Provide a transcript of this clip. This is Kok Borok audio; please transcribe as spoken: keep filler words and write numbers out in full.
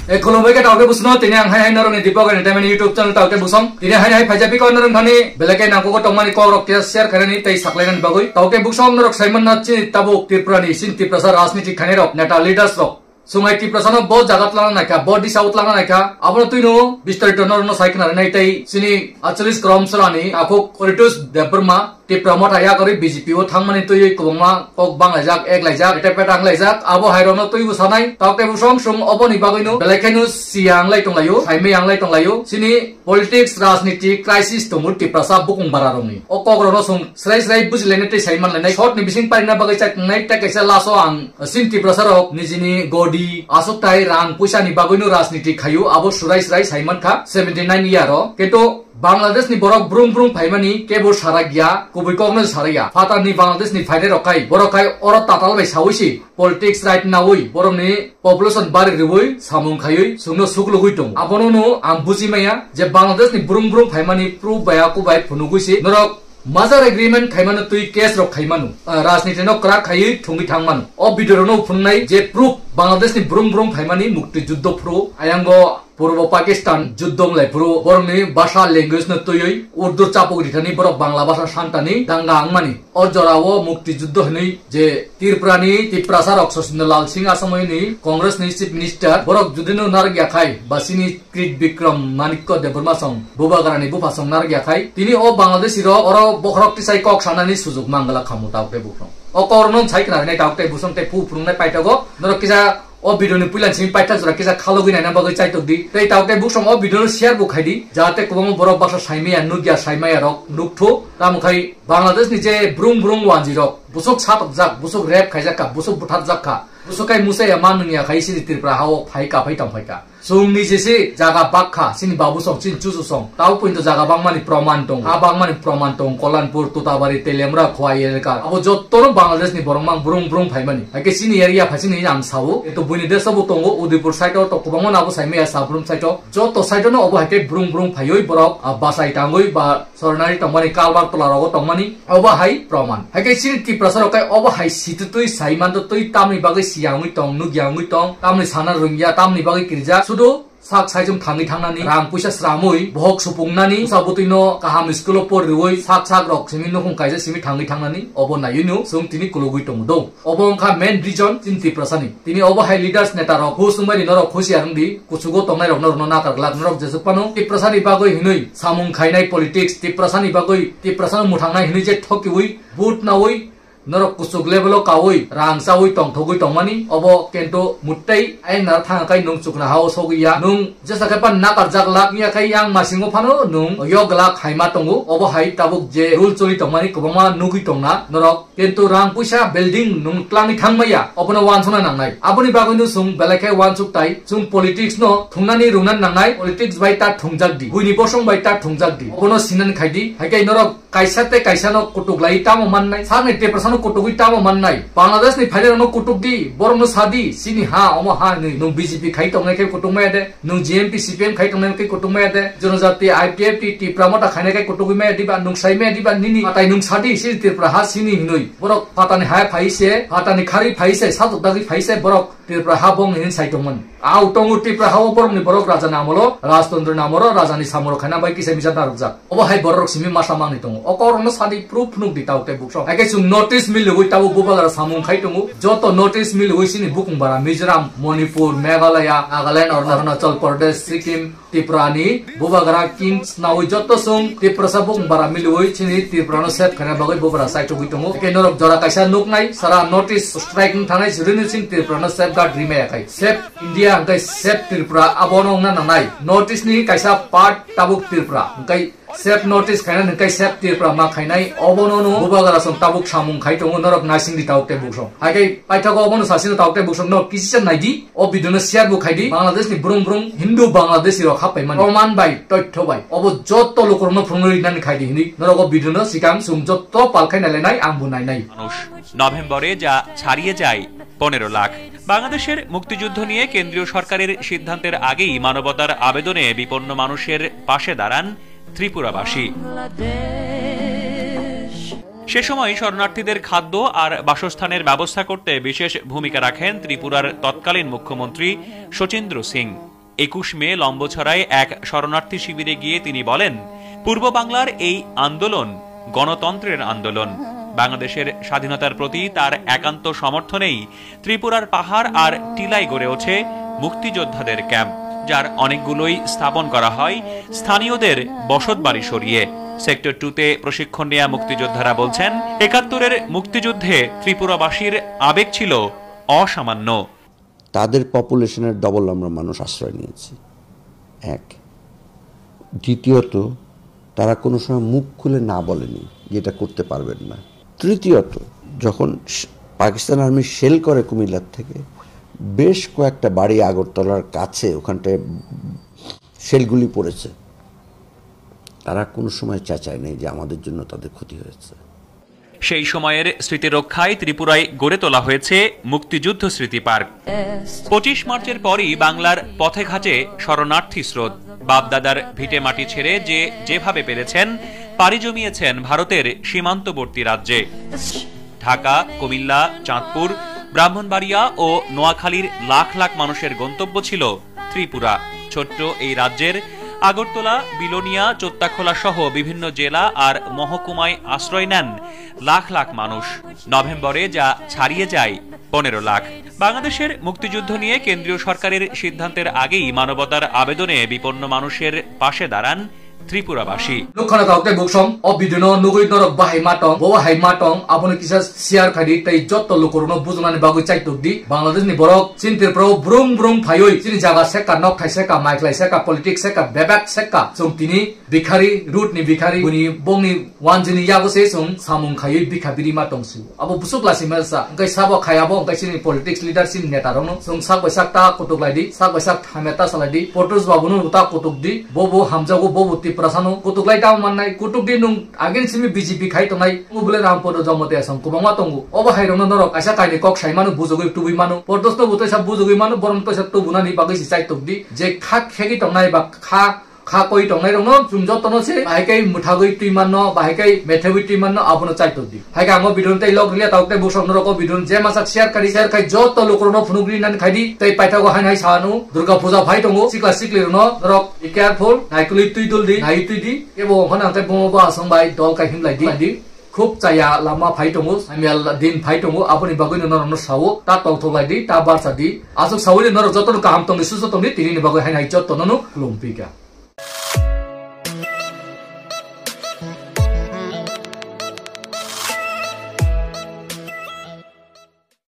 E khulumbai khe taoke busuno tini ang hai hai norokni Deepak Entertainment YouTube channel taoke busong. Tini hai hai phaija piko norok thani belai khe nangkukgo tongmani kokrok khe share khainani tei saklainani bagwi. Taoke busong norok saiman na chini tabuk Tripura ni sin Tiprasa rajniti khainai rok neta leaders rok. Sungai Tiprasa no bo jaga tlangna naikha, bo disa o tlangna naikha. Abono twino bistarito norokno sai khna rinai tei chini achalis krom sorani akhuk Koritus Debbarma. Tipra motha yakarwi B J P o thangmani twiwi kwbangma kok banglaijak, eklaijak, pete peta wnglaijak. Abo hairokno twibo sanai, taoke busong song oboni bagwino belai kheno siya wnglai tonglaio, saimaya wnglai tonglaio. Chini politics, rajniti, crisis tongo Tiprasa bukung bararokni. O kokrokno song srai srai bujilainai tei saimanlainai. Shortni bising parina bagwi chaitongnai, tei kaisa last o ang chini Tiprasarok nijini godi, aswktai, rang, puisani bagwino rajniti khaio, abo srai srai saimankha seventy nine year o. Kintu Bangladesh ni borok brung brung phaimani kebo sarakya, kubui kokno sarakya. Phatar ni Bangladesh ni phainai rok khai, borok khai oro tatal bai sawi si politics right nawi, borok ni population bari riwi samung khaiwi sungno suklugwi tongo. Abono no ang buji maya je Bangladesh ni brung brung phaimani proof bai aku bai phunugwi si norok merger agreement khaimano twi case rok khaimano. Ah, rajniti no kwrak khaiwi thungwi thangmano. O video rok no phunuknai je proof Bangladesh ni brung brung phaimani mukti juddho phuru ayango Purbo Pakistan juddho wnglaipuru borokni bhasha language no twiwi Urdu chapuk rithani borok Bangla bhasha santani danga wngmani. O jorao mukti juddho hinwi je Tripura ni Tiprasa rok Sachin Lal Singh Asamoi ni Congress ni Chief Minister borok judino narwk yakhai ba chini Krit Bikram Manikya Debbarma song Bubagra ni bupha song narwk yakhai tini o Bangladeshi rok oro bokhorok tisai kok sanani sujuk manglak khamu taoke buphang. O kok rokno sai khna hinai taoke busong tei phu phunuknai paithago norok kisa O video ni puila simi paithak jora kisa khalogwi naina bagwi chaitok di. Tei taoke buksong o video no share bo khai di. Jahate kwbangma borok baksa saimaya, nukya, saimaya rok nukthu. Tamo khai Bangladesh ni je brung brung wanji rok, busuk satokjak, busuk rape khaijak kha, busuk butharjak kha. Busuk kai musaya man nungya khai sini Tripura hao phai ka phai tong phai ka. Sung ni jese jaga bak kha, sini babu song, sini chusu song. Tao puinto jaga bangmani proman tong. Ha bangmani proman tong. Kollanpur, Tutabari, Teliamura, Khowai elaka. Abo jotto no Bangladesh ni borok mang brung brung phaimani. Haikhe chini area phai chini ang sao. Eto buini desh bo tongo, Udaipur side o to kwbangma no abo saimaya Sabrum side o. Joto side o no obo haikhe brung brung phaiwi borok, ah, bachai tangwi ba soronari tongmani, kalbar tola rogo tongmani. Obo hai proman. Haikhe chini Tiprasa rok khe obo hai sititwi saimanto twi tamni bagwi siyangwi tong, nukyangwi tong, tamni sana rwngya, tamni bagwi kirjak. Sudu sak saichung thangwi thangnani, rang puisa sramwi, bohok supungnani, bwsa bwtwino kaham school o poriwi, sak sak rok simi nukhung kaisa simi thangwi thangnani, obo naiwi no chwng tini kulugwi tongo do. Obo wngkha main reason chini Tiprasani. Tini obo hai leaders neta rok hus wngmani norok khusi arwngdi, kuchugo tongnai rokno rwno nakar glak norok jesuk phano Tiprasani bagwi hinwi samung khainai politics, Tiprasani bagwi, Tiprasano mwthangnai hinwi je thokiwi, vote nawi, Norok kuchuk level o kaui, rang chaui tongthogwi tongmani, obo kento muttei ayang nara thang kai nwng chukna hao sogwi ya. Nwng jesa khe pan nakarjak lak ya khai yang masingo phano nwng yok glak haima tongo. Obo hai tabuk je rule choli tongmani kwbangma nugwi tongna norok. Kento rang puisa building nwng tlangwi thangma ya, obono wansukna nangnai. Aboni bagwi no chwng belai khe wansuk tai, chwng politics no thungnani rwngnani nangnai, politics bai ta thungjak di, buini bosong bai ta thungjak di. Obono sinani khai di, hai khe norok Kaisa tei kaisa no kutuk lai tamo mannai, sakni Tiprasa no kutugwi tamo mannai, Bangladesh ni phainairok no kutuk di, borok no sa di, chini ha, omo ha hinwi, nwng B J P khai tongnai khe kutuk maya de, nwng G M P C P M khai tongnai khe kutuk maya de, Jonojati I P F T Tipra Motha khainai khe kutugwi maya diba, nwng sai maya diba, nini atai nwng sa di, chini Tripura ha chini hinwi, borok phatani ha phai se, phatani khari phai se, sajwk dagwi phai se, borok Tripura ha bong hinwi sai tongmani. Au tongo Tripura ha o borokni borok raja ni amolo, Rajtantri ni amolo, raja ni samoro khaina bai kisa misa narwkjak. Obo hai borok rok simi masa mangni tongo. O kok rok no sadi proof phunuk di tau tei buksong. Hai khe chwng notice miliwi tabuk bubagra samung khai tongo. Joto notice miliwi chini bukung bara Mizoram, Manipur, Meghalaya, Nagaland, Arunachal Pradesh, Sikkim, Tripura ni bubagra kings nawi joto sung Tiprasa bukung bara miliwi chini Tripura no save khaina bagwi bubagra chaichugwi tongo. Tei norok jora kaisa nuknai sara notice strike wng thanai siri ni sing Tripura no safeguard rimaya khai. Save India hwnkhe save Tripura abono wngna nangnai. North East ni kaisa part tabuk Tripura hwnkhe save North East khaina hwnkhe save Tripura ma khainai obono no bubagra song tabuk samung khai tongo norok naising di tabuk tei buksong. Hai khe paithago obono sasino tabuk tei buksong no kisisa naidi. O video no share bo khai di. Bangladesh ni brung brung Hindu Bangladeshi rok happai mani. Proman bai, toitho bai. Obo joto lukurok no phunugwi rinani khai di hinwi. Norok o video no sikang chwng joto pal khai nailainai, ang bo nainai. মানুষ নভেম্বরে যা ছাড়িয়ে যায় পনেরো লাখ। বাংলাদেশের মুক্তিযুদ্ধ নিয়ে কেন্দ্রীয় সরকারের সিদ্ধান্তের আগেই মানবতার আবেদনে বিপন্ন মানুষের পাশে দাঁড়ান ত্রিপুরাবাসী। সে সময় শরণার্থীদের খাদ্য আর বাসস্থানের ব্যবস্থা করতে বিশেষ ভূমিকা রাখেন ত্রিপুরার তৎকালীন মুখ্যমন্ত্রী শচীন্দ্র সিং। একুশ মে লম্বছড়ায় এক শরণার্থী শিবিরে গিয়ে তিনি বলেন, পূর্ব বাংলার এই আন্দোলন গণতন্ত্রের আন্দোলন। বাংলাদেশের স্বাধীনতার প্রতি তার একান্ত সমর্থনেই ত্রিপুরার পাহাড় আর টিলায় গড়ে ওঠে মুক্তিযোদ্ধাদের ক্যাম্প, যার অনেকগুলোই স্থাপন করা হয় স্থানীয়দের বসতবাড়ি সরিয়ে। সেক্টর টুতে প্রশিক্ষণ নেয়া মুক্তিযোদ্ধারা বলছেন, একাত্তরের মুক্তিযুদ্ধে ত্রিপুরাবাসীর আবেগ ছিল অসামান্য। তাদের পপুলেশনের ডবল আমরা মানুষ আশ্রয় নিয়েছি। এক। দ্বিতীয়ত, তারা কোনো সময় মুখ খুলে না বলেনি যে এটা করতে পারবেন না। তৃতীয়ত, যখন শ-, পাকিস্তান আর্মি শেল করে কুমিল্লার থেকে, বেশ কয়েকটা বাড়ি আগরতলার কাছে ওখানটায় শেলগুলি পড়েছে, তারা কোনো সময় চেঁচায় নেই যে আমাদের জন্য তাদের ক্ষতি হয়েছে। সেই সময়ের স্মৃতি রক্ষায় ত্রিপুরায় গড়ে তোলা হয়েছে মুক্তিযুদ্ধ স্মৃতি পার্ক। পঁচিশ মার্চের পরই বাংলার পথে ঘাটে শরণার্থী স্রোত। বাপদাদার ভিটে মাটি ছেড়ে যে যেভাবে পেরেছেন, পাড়ি জমিয়েছেন ভারতের সীমান্তবর্তী রাজ্যে। ঢাকা, কুমিল্লা, চাঁদপুর, ব্রাহ্মণবাড়িয়া ও নোয়াখালীর লাখ লাখ মানুষের গন্তব্য ছিল ত্রিপুরা। ছোট্ট এই রাজ্যের আগরতলা, বিলোনিয়া, চোত্তাখোলা সহ বিভিন্ন জেলা আর মহকুমায় আশ্রয় নেন লাখ লাখ মানুষ। নভেম্বরে যা ছাড়িয়ে যায় পনেরো লাখ। বাংলাদেশের মুক্তিযুদ্ধ নিয়ে কেন্দ্রীয় সরকারের সিদ্ধান্তের আগেই মানবতার আবেদনে বিপন্ন মানুষের পাশে দাঁড়ান ত্রিপুরাবাসী। Nukha na kok tei buksong, o video no nugwi norok bahai ma tong, bo hai ma tong, abono kisa share khai di tei jotto lukurokno bujunani bagwi chaitok di. Bangladesh ni borok chini Tripura o brum brum phaiwi chini jaga sekka, nok thai sekka, mai khlai sekka, politics sekka, bebak sekka, chwng tini bikhari, root ni bikhari, buni bongni wanjini yago se chwng samung khaiwi bikha biri ma tong si. Abo busuk lasi masa, hwnkhe sabo khai abo, hwnkhe chini politics leader, chini neta rokno chwng sak bai sak ta kutuk lai di, sak bai sak hamya ta salai di, Potos babu no ta kutuk di, bo bo hamjago, bo bo Tiprasa no kutuk lai ta mannai, kutuk di nwng agin simi B J P khai tongnai, o bole Ram Podo Jamatia song kwbangma tongo. Obo hai rokno norok kaisa kainwi kok sai mano, bujugwi tubui mano, Potos no bo toisa bujugwi mano, borom toisa tubunani bagwi si chai tok di, je kha khegwi tongnai ba kha kha koi tongnai rokno chwng jotono se bahai khe mwthagwi twi manno, bahai khe methewi twi manno, abono chaitok di. Hai khe ang o video no tei log rwliya, tabuk tei bwswk norok o video no je masa share kari, share khai joto lukurokno phunuk ri nani khai di. Tei paithago haino hai sanu Durga Puja phai tongo, sikla sikli rokno norok be careful, naikolwi twi dul di, nai twi di. Ebo hwnkhano ang tei bomo bo aswng bai dol kai himlai di, di. Khub chaya lama phai tongo, hamya din phai tongo, aboni bagwi no norokno sao, ta tongthok lai di, ta barsa di. Aswk saui norok jotono kaham tongdi, susto tongdi, tini ni bagwi haino hai jotono no khulum phi kha.